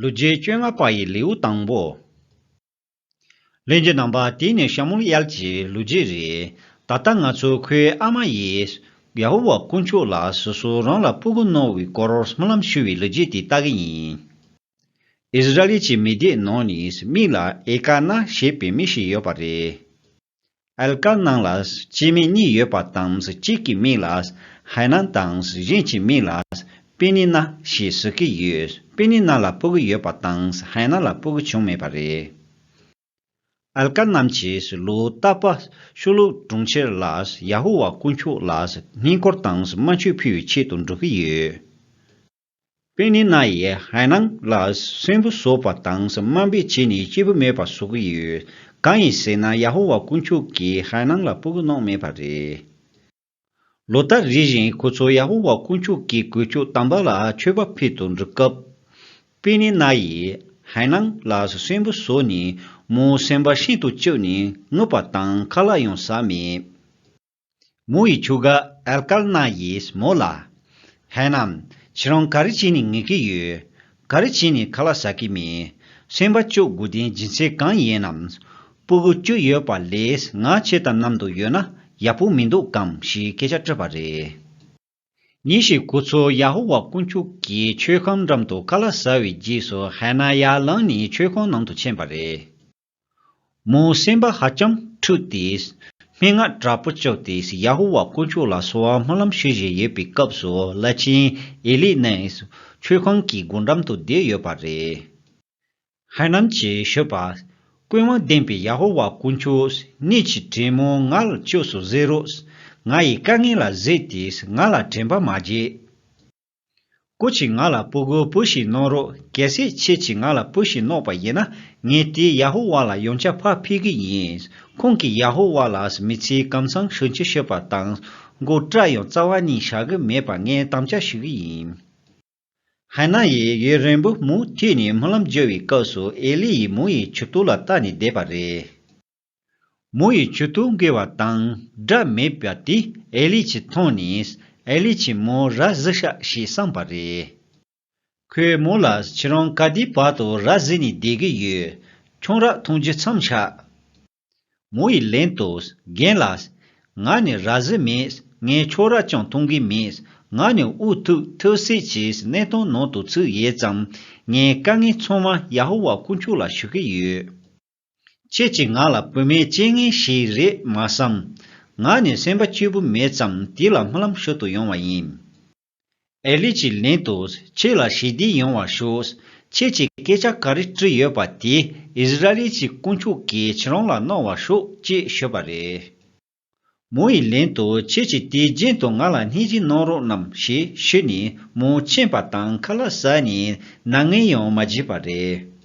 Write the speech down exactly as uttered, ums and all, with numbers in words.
ལོ་རྒྱུས་བཅོ་ལྔ་པ་ཡི་ལེའུ་དང་པོ། ལྷན་རྒྱས་རྣམ་པ། དེ་ནི་ཤ་མུ་ཨེལ་གྱི་ལོ་རྒྱུས་རེད། ད་ལྟ་ང་ཚོ་ཁོའི་ཨ་མ་ཡིས་ཡ་ཧོ་ཝཱ་དཀོན་མཆོག་ལ་སོ་སོ་རང་ལ་སྤུ་གུ་གནང་བའི་སྐོར་སྨོན་ལམ་ཞུ་བའི་ལོ་རྒྱུས་དེ་ལྟ་གི་ཡིན། ཨིསི་ར་ཨེལ་གྱི་མི་སྡེ་ནང་ནས་མིག་ལ་ཨེལ་ཀ་ན་ཞེས་པའི་མི་ཞིག་ཡོད་པ་རེད། ཨེལ་ཀ་ན་ལ་སྐྱེ་དམན་གཉིས་ཡོད་པ་དང་། གཅིག་གི་མིང་ལ་ཧེ་ནན་དང་། གཞན་གྱི་མིང་ལ་པེ་ནི་ན་ཞེས་ཟེར་གྱི་ཡོད། པེ་ནི་ན་ལ་སྤུ་གུ་ཡོད་པ་དང་། ཧེ་ནན་ལ་སྤུ་གུ་བྱུང་མེད་པ་རེད། ཨེལ་ཀ་ན་གྱིས་ལོ་རྟག་པར་ཤོ་ལོ་གྲོང་ཁྱེར་ལ་ཡ་ཧོ་ཝཱ་དཀོན་མཆོག་ལ་བསྙེན་བཀུར་དང་དམར་མཆོད་ཕུལ་བའི་ཆེད་དུ་འགྲོ་གི་ཡོད། པེ་ནི་ན་ཡིས་ཧེ་ནན་ལ་གསོན་པོ་བཟོས་པ་དང་དམའ་འབེབས་བྱས་ནས་སྐྱིད་པོ་མེད་པ་བཟོ་གི་ཡོད། གང་ཡིན་ཟེར་ན་ཡ་ཧོ་ཝཱ་དཀོན་མཆོག་གིས་ཧེ་ནན་ལ་སྤུ་གུ་གནང་མེད་པ་རེད། ལོ་ལྟར་རེ་བཞིན་ཁོ་ཚོ་ཡ་ཧོ་ཝཱ་དཀོན་མཆོག་གི་གོས་ཆེན་དམ་པ་ལ་མཆོད་པ་ཕུལ་དུ་འགྲོ་སྐབས། པེ་ནི་ན་ཡིས་ཧེ་ནན་ལ་གསོན་པོ་བཟོས་ནས་མོའི་སེམས་པ་ཤིན་ཏུ་སྐྱིད་ནས་ངུས་པ་དང་ཁ་ལག་ཡང་ཟ་མེད། མོ་ཡི་ཁྱོ་ག་ཨེལ་ཀ་ན་ཡིས་མོ་ལ། ཧེ་ནན། ཁྱེད་རང་ག་རེ་བྱས་ནས་ངུ་གི་ཡོད། ག་རེ་བྱས་ནས་ཁ་ལག་ཟ་གི་མེད། སེམས་པ་སྐྱིད་དགོས་དོན་རྒྱུ་མཚན་གང་ཡིན་ནམ། སྤུ་གུ་བཅུ་ཡོད་པ་ལས་ང་ཁྱེད་དང་མཉམ་དུ་ཡོད་ན་ཡག་པོ་མི་འདུག་གམ་ཞེས་སྐད་ཆ་དྲིས་པ་རེད། ཉིན་ཞིག་ཁོ་ཚོ་ཡ་ཧོ་ཝཱ་དཀོན་མཆོག་གི་མཆོད་ཁང་འགྲམ་དུ་ཁ་ལག་ཟ་བའི་རྗེས་སུ་ཧེ་ནན་ཡར་ལངས་ནས་མཆོད་ཁང་ནང་དུ་ཕྱིན་པ་རེད། མོའི་སེམས་པ་ཧ་ཅང་འཁྲུགས་ཏེ། སྨྲེ་སྔགས་དྲག་པོ་བརྒྱབ་སྟེ་ཡ་ཧོ་ཝཱ་དཀོན་མཆོག་ལ་གསོལ་བ་སྨོན་ལམ་ཞུ་བཞིན་ཡོད་པའི་སྐབས་སུ་བླ་ཆེན་ཨེ་ལི་ནི་མཆོད་ཁང་གི་སྒོ་འགྲམ་དུ་བསྡད་ཡོད་པ་རེད། ཧེ་ནན་གྱིས་ཞུས་པ། ཀུན་དབང་ལྡན་པའི་ཡ་ཧོ་ཝཱ་དཀོན་མཆོག་ཉིད་ཀྱི་དྲིན་མོ་ང་ལ་བསྐྱངས་སོ་ཟེར་རོགས། ང་ཡི་དཀའ་ངལ་ལ་གཟིགས་ཏེ་ང་ལ་དྲན་པ་མ་བརྗེད། སྐུ་མཁྱེན། ང་ལ་སྤུ་གུ་བུ་ཞིག་གནང་རོགས། གལ་སྲིད་ཁྱེད་ཀྱིས་ང་ལ་བུ་ཞིག་གནང་བ་ཡིན་ན། ངས་དེ་ཡ་ཧོ་ཝཱ་ལ་ཡང་བསྐྱར་ཕར་ཕུལ་གྱི་ཡིན། ཁོང་གིས་ཡ་ཧོ་ཝཱ་ལ་མི་ཚེའི་གང་ཚང་ཞབས་ཕྱི་ཞུས་པ་དང་། མགོ་སྐྲ་ཡང་རྩ་བ་ནས་བཞག་གི་མེད་པ་ངས་དམ་བཅའ་ཞུ་གི་ཡིན། ཧེ་ནན་ཡིས་ཡུན་རིང་པོ་མུ་མཐུད་ནས་སྨོན་ལམ་བརྒྱབ་པའི་སྐབས་སུ་ཨེ་ལི་ཡིས་མོ་ཡི་མཆུ་ཏོ་ལ་བལྟས་ནས་བསྡད་པ་རེད། མོ་ཡི་མཆུ་ཏོ་འགུལ་བ་དང་སྒྲ་མེད་པ་དེ་ཨེ་ལི་གྱིས་མཐོང་ནས། ཨེ་ལི་གྱིས་མོ་ར་བཟི་ཤག་ཞེས་བསམས་པ་རེད། ཁོས་མོ་ལ་ཁྱེད་རང་ག་དུས་བར་དུ་ར་བཟི་ནས་བསྡད་ཀྱི་ཡོད། ཁྱོད་ར་མཐོང་རྒྱུ་མཚམས་ཆག་མོ་ཡིས་ལན་དུ། རྒན་ལགས། ང་ནི་ར་བཟི་མེད། ངས་ཁྱོད་ར་ཀྱང་མཐོང་གི་མེད། ང་ནི་འུ་ཐུག་ཐུག་སྲིད་ཀྱི་གནས་སྟངས་ནང་དུ་ཚུད་ཡོད་ཙང་། ངའི་དཀའ་ངལ་ཚང་མ་ཡ་ཧོ་ཝཱ་དཀོན་མཆོག་ལ་ཞུ་གི་ཡོད། ཁྱེད་ཀྱིས་ང་ལ་བུད་མེད་སྐྱེ་ངེས་ཤིག་རེད་མ་བསམ། ང་ནི་སེམས་པ་སྐྱིད་པོ་མེད་ཙང་དེ་ལ་སྨོན་ལམ་ཞུ་དུ་ཡོང་བ་ཡིན། ཨེ་ལི་གྱིས་ལན་དུ། ཁྱེད་ལ་ཞི་བདེ་ཡོང་བར་ཤོག་ཁྱེད་ཀྱིས་སྐད་ཆ་ག་རེ་དྲིས་ཡོད་པ་དེ་ཨིསི་ར་ཨེལ་གྱི་དཀོན་མཆོག་གིས་ཁྱེད་རང་ལ་གནང་བར་ཤོག་ཅེས་ཞུས་པ་རེད། མོ་ཡིས་ལན་དུ། ཁྱེད་ཀྱིས་དུས་རྒྱུན་དུ་ང་ལ་སྙིང་རྗེ་གནང་རོགས་གནང་ཞེས་ཞུས་ནས་མོ་ཕྱིན་པ་དང་ཁ་ལག་ཟ་ནས་སྣང་ངལ་ཡང་མ་བྱས་པ་རེད།